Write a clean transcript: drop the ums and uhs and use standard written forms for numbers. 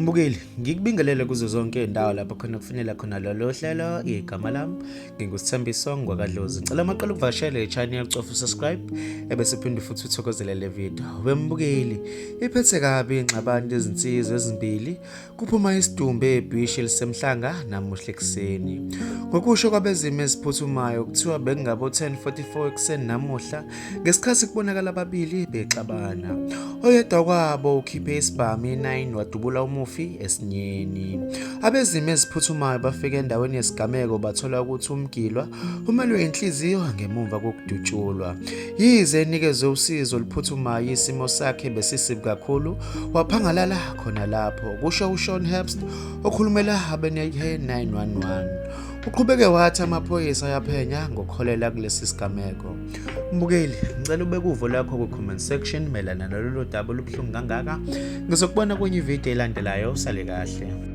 Mbukeli, ngikubingelele kuzo zonke izindawo lapho khona kufinyelela khona lolu hlelo. Igama lami nginguSithembiso ngwakaDlozi. Ngicela amaqala ukuvakashela i-channel, ucofa usubscribe ebese uphinde futhi uthokozele le video. Wembukeli, iphethe kabi ingxabano yezinsizwa ezimbili kuphuma isidumbu ebhishi eliseMhlanga namuhla ekuseni. Ngokusho kwabezimo eziphuthumayo kuthiwa bekungabo 10:44 ekuseni namuhla ngesikhathi kubonakala ababili bexabana. Oyedwa kwabo ukhiphe isibhamu i-9 wadubula umufi esinyeni. Abezimo eziphuthumayo bafike endaweni yesigameko bathola ukuthi umgilwa umelwe inhliziyo ngemumva kokudutshulwa. Yize enikezwe usizo oluphuthumayo isimo sakhe besisibi kakhulu waphangalala khona lapho, kusho uShawn Herbst okhulumela abeNethe 911. Uqhubeke wathi amaphoyisa ayaphenya ngokukholela kulesi sigameko. Mbukeli, ngicela ubeke uvo lwakho kwi-comment section mayelana nalolu daba olubuhlungu kangaka. Ngizokubona kwenye ividiyo elandelayo. Usale kahle.